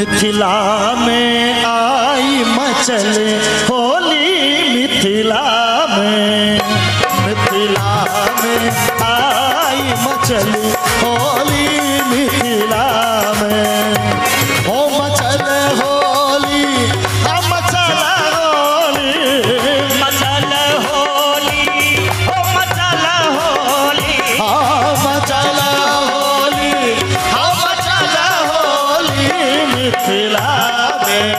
मिथिला में आई मचल होली मिथिला में, मिथिला में आई मचल होली मिथिला में। हो मचल होली, हो मचल होली, मचल होली, हो मचल होली, हो मचल होली, हो मचल होली मिथिला में,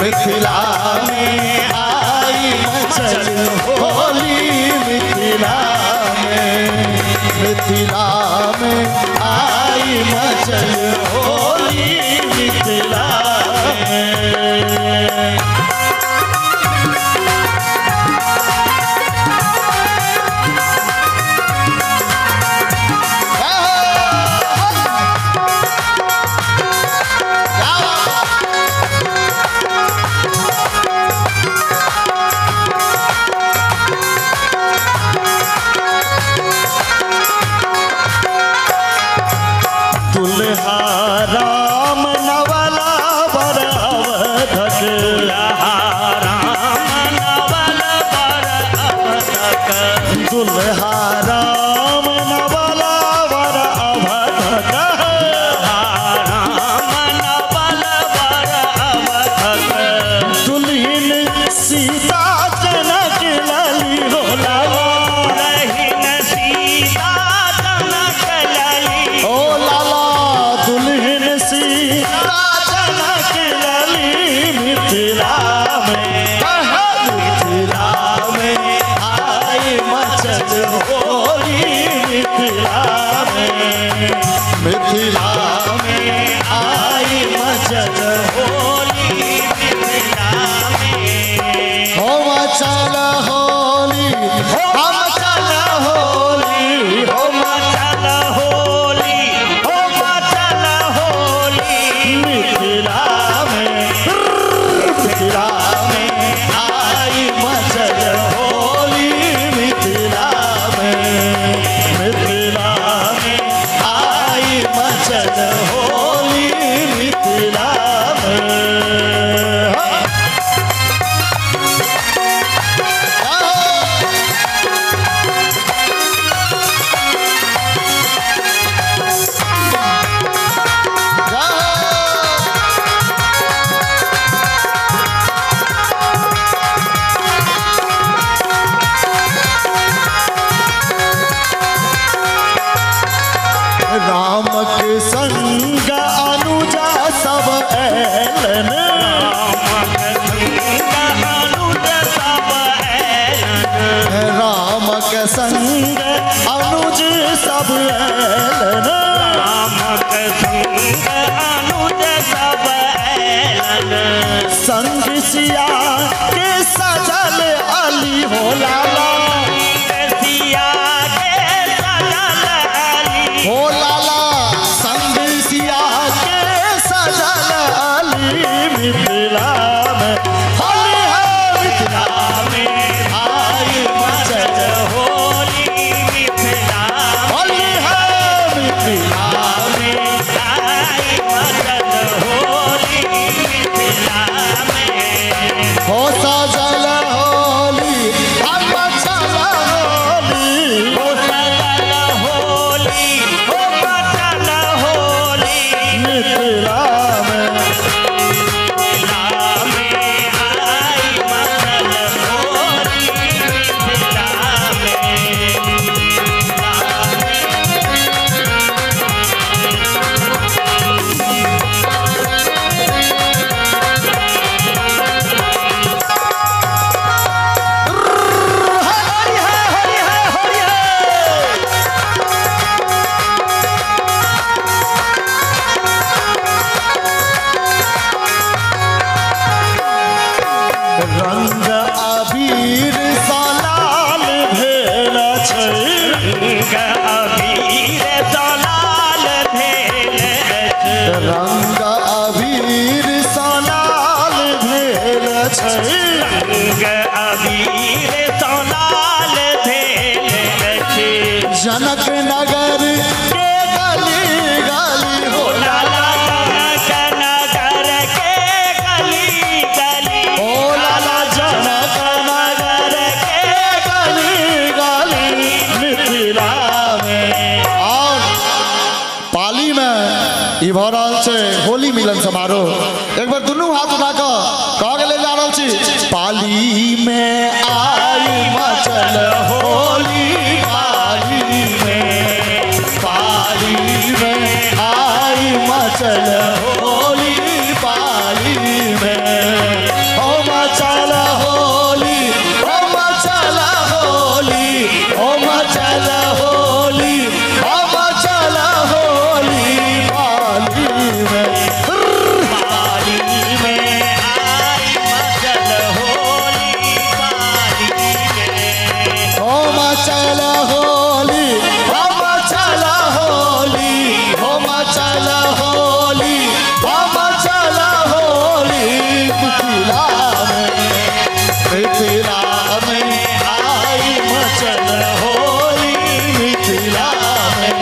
मिथिला में आई मचल होली मिथिला में, मिथिला में आई मचल होली मिथिला में। दुल्हा राम नवला बर अवधक, दुल्हा राम नवल बर अवधक, दुल्हा राम नवला बर अवधक, राम नवल बर अवधक। दुल्हन सीता जनक लली हो लाला, दुल्हन सीता जनक लली, ओ लाला, दुल्हन सीता जनक लली मिथिला में, मिथिला में आई मचल होली मिथिला में, मिथिला में आई मचल होली मिथिला में। हो मचल होली, हो मचल होली, हो मचल होली, हो मचल होली मिथिला में, मिथिला में आई मचल होली मिथिला में, मिथिला में आई मचल होली मिथिला में। राम के संग अनुजा सब ऐलन, राम के संग अनुज सब ऐलन, राम के संग अनुज सब ऐलन, राम के संग अनुज सब ऐलन। संग सिया के सजल अली हो लाला, सिया के सजल अली, हो लाला, संग सिया के सजल अली मिथिला में, होली है मिथिला में आई मचल होली मिथिला होली है मिथिला में आई मचल होली मिथिला में। हो सजल होली, हम मचल होली, हो सजल होली, हो मचल होली मिथिला में, मिथिला में आई मचल होली मिथिला में। हरि है हरि है हरि है। रंग अबीर सा लाल भेल छै, रंग अबीर सा लाल भेल अछि, रंग अबीर सा लाल भेल छै, रंग अबीर सा लाल भेल अछि। जनक नगर के गली गली हो लाला जनक ई भऽ रहल छै होली मिलन समारोह। एक बार दुनू हाथ उठा कऽ कह के ले जा रहल छी, पाली में आई मचल होली, पाली में, पाली में आई मचल होली, पाली में ओ मचल होली, ओ मचल होली, ओ मचल होली, ओ मचल होली, पाली में, पाली में आई मचल होली, पाली में ओ मचल होली, ओ मचल होली, ओ मचल होली, ओ मचल होली, मिथिला में, मिथिला में आई मचल होली, मिथिला में।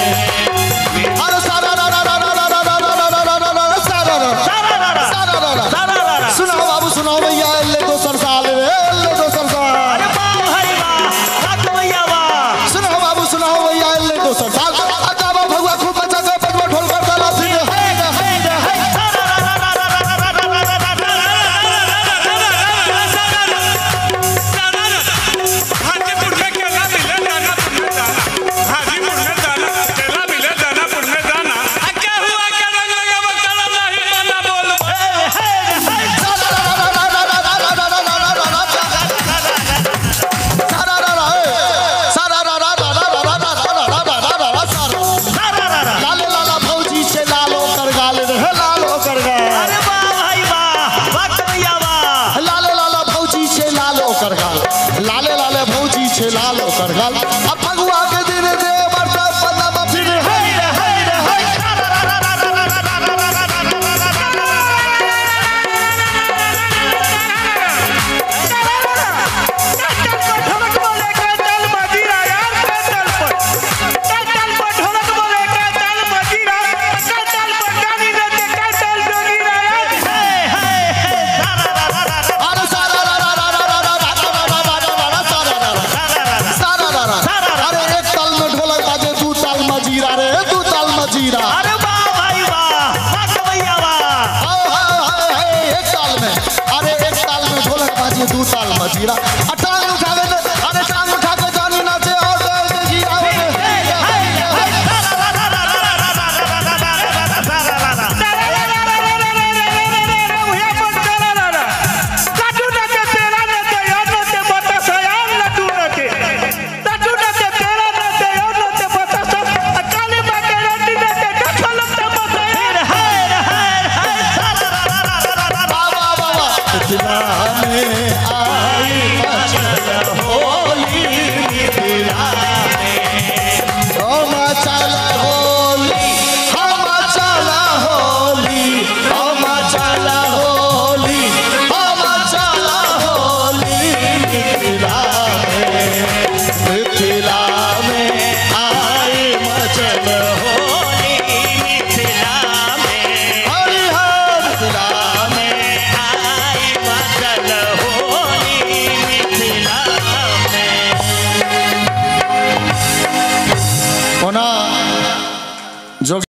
अरे सारा रा रा रा रा रा रा रा रा रा रा रा सारा रा सारा रा रा सारा रा रा सारा रा रा। सुनाओ बाबू, सुनाओ भैया, ले दोसर साल रे, ले दोसर साल। अरे वाह भाई वाह, वाह भैया वाह। सुनाओ बाबू, सुनाओ भैया, ले दोसर साल। अच्छा बाबू भगवा खूब बच्चा के बजवा ढोल कर डाला फिर हे रे हे रे हे। सारा रा रा रा रा रा रा रा रा रा रा। हाजीपुर में केला मिले दानापुर में दाना, हाजीपुर में दाना केला मिले दानापुर में दाना। आ क्या हुआ के रंग लगावा काला नहीं माना बोल। सारा रा रा रा रा रा रा रा रा रा रा रा सारा रा रा हे। सारा रा रा रा रा रा रा रा रा रा रा रा रा सारा। सारा रा रा। लाले लाला भौजी से लालो कर गाल रे, लालो कर गाल। अरे वाह भाई वाह, वाह भैया वाह। लाले लाला भौजी से लालो कर गाल, लाले लाले भौजी से लालो कर गाल। अब फगुआ के दिन दे बरसा पदम फिर हे रे हे रे हे। सारा रा रा रा रा रा रा रा रा रा रा रा रा रा। हे हे हे सारा रा रा रा रा अरे सारा रा रा रा रा रा रा रा रा रा रा रा रा सारा रा रा सारा रा रा। सारा रा रा। सारा रा। अरे एक ताल में ढोलक बाजे, दू ताल में जीरा रे, दू ताल में जीरा। अरे वाह भाई वाह, वाह भैया वाह। हाय हाय हाय हाय, एक ताल में, अरे एक ताल में ढोलक बाजे, दू ताल में जीरा। अटा